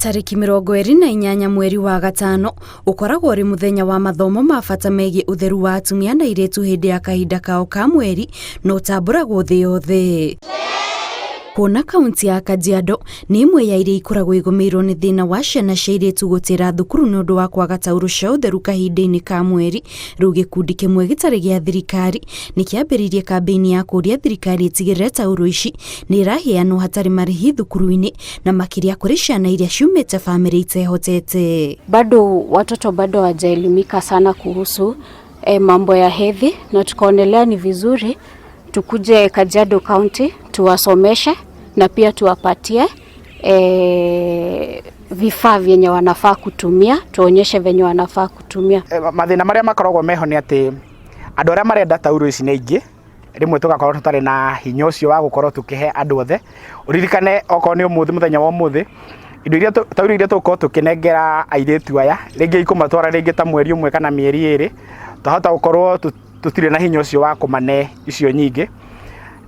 Tarĩki 28 mweri wa gatano ũkoragwo ũrĩ mũthenya wa mathomo ma bata megiĩ ũtheru wa atumia na airĩtu hĩndĩ ya kahinda kao ka mweri na ũtambũragwo thĩ yothe. Kuona kaunti ya Kajiado nĩ ĩmwe ya iria ikoragwo igũmĩirwo nĩ thĩna wa ciana cia airĩtu gũtĩra thukuru nĩ ũndũ wa kwaga taurũ cia ũtheru kahinda-inĩ ka mweri, rĩu gĩkundi kĩmwe gĩtarĩ gĩa thirikari nĩ kĩambĩrĩirie kambĩini ya kũria thirikari ĩtigĩrĩre taurũ ici nĩ iraheanwo hatarĩ marĩhi thukuru-inĩ na makĩria kũrĩ ciana iria ciumĩte bamĩrĩ itehotete. Bado watoto bado hawajaelimika sana kuhusu mambo ya hedhi, na tukaonelea ni vizuri tukuje Kajiado County tuwasomeshe na pia tuwapatie vifaa vyenye wanafaa kutumia, tuonyeshe venye wanafaa kutumia. Mathĩna marĩa makoragwo meho nĩ atĩ andũ arĩa marenda taurũ ici nĩ aingĩ, rĩmwe tũgakorwo tũtarĩ na hinya ũcio wa gũkorwo tũkĩhe andũ othe. Ũririkane okorwo nĩ ũmũthĩ, mũthenya wa ũmũthĩ, indo iria, taurũ iria tũgũkorwo tũkĩnengera airĩtu aya, rĩngĩ ikũmatwara rĩngĩ ta mweri ũmwe kana mĩeri 2, twahota gũkorwo tũtirĩ na hinya ũcio wa kũmane icio nyingĩ.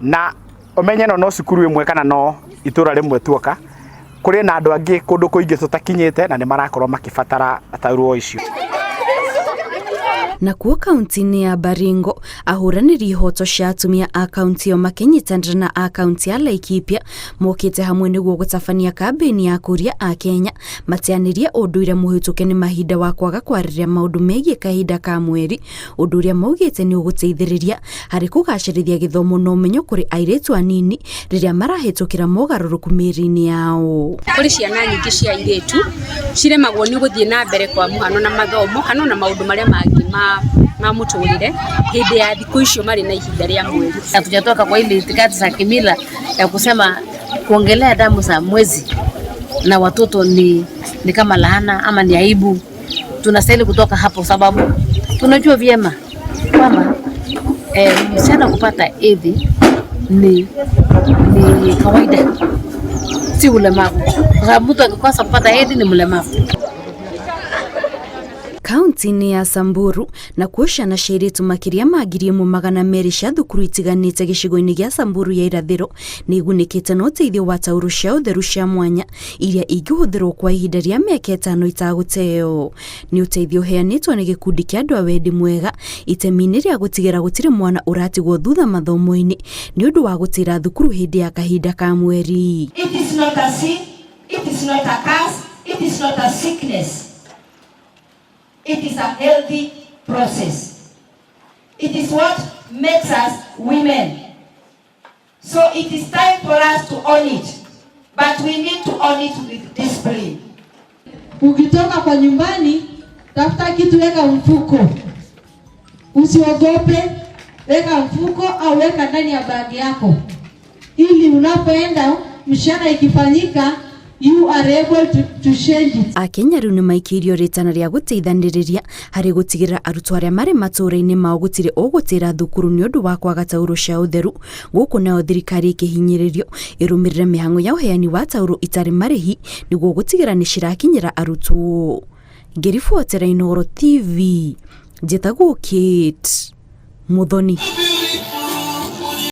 Na ũmenye ĩno no cukuru ĩmwe kana no itũra rĩmwe tuoka, kũrĩ na andũ angĩ kũndũ kũingĩ tũtakinyĩte na nĩ marakorwo makĩbatara taurũ o icio. Nakuo kaunti-inĩ ya Baringo, ahũranĩri ihoto cia atumia a kaunti ĩyo makĩnyitanĩra na a kaunti ya Laikipia mokĩte hamwe nĩguo gũtabania kambĩini ya kũria Akenya mateanĩrie ũndũire mũhĩtũke nĩ mahinda wa kwaga kwarĩrĩria maũndũ megiĩ kahinda ka mweri, ũndũ ũrĩa maugĩte nĩ ũgũteithĩrĩria harĩ kũgacĩrithia gĩthomo na ũmenyo kũrĩ airĩtu anini rĩrĩa marahĩtũkĩra mogarũrũku mĩĩrĩ-inĩ yao. Kũrĩ ciana nyingĩ cia airĩtu ciremagwo nĩ gũthiĩ na mbere kwa mũhano na mathomo kana ona maũndũ marĩa mangĩ ma mũtũrĩre hĩndĩ ya thikũ icio marĩ na ihinda rĩa mweri. Hatujatoka kwa ile itikadi za kimila ya kusema kuongelea damu za mwezi na watoto ni kama laana ama ni aibu. Tunastahili kutoka hapo, sababu tunajua vyema kwamba msichana kupata hedhi ni kawaida, si ulemavu, kwa sababu mtu akikosa kupata hedhi ni mlemavu. Kaunti-inĩ ya Samburu nakuo ciana cia airĩtu makĩria ma 1,200 cia thukuru itiganĩte gĩcigo-inĩ gĩa Samburu ya irathĩro nĩ igunĩkĩte na ũteithio wa taurũ cia ũtheru cia mwanya iria ingĩhũthĩrwo kwa ihinda rĩa mĩaka 5 itagũteo. Nĩ ũteithio ũheanĩtwo nĩ gĩkundi kĩa andũ a wendi mwega itemi-inĩ rĩa gũtigĩra gũtirĩ mwana ũratigwo thutha mathomo-inĩ nĩ ũndũ wa gũtĩra thukuru hĩndĩ ya kahinda ka mweri. It is not a sin, it is not a curse, it is not a sickness. It is a healthy process. It is what makes us women. So it is time for us to own it, but we need to own it with discipline. Ukitoka kwa nyumbani, tafuta kitu, weka mfuko. Usiogope, weka mfuko au weka ndani ya bagi yako, ili unapoenda mshana ikifanyika, you are able to change it. Akenya rĩu nĩ maikĩirio rĩtana rĩa gũteithanĩrĩria harĩ gũtigĩrĩra arutwo arĩa marĩ matũũra-inĩ mao gũtirĩ ũgũtĩra thukuru nĩ ũndũ wa kwaga taurũ cia ũtheru. Gũkũ nayo thirikari ĩkĩhinyĩrĩrio ĩrũmĩrĩre mĩhang'o ya ũheani wa taurũ itarĩ marĩhi nĩguo gũtigĩrĩra nĩ cirakinyĩra arutwo. Ngĩribotera Inooro TV, njĩtagwo Kate Muthoni.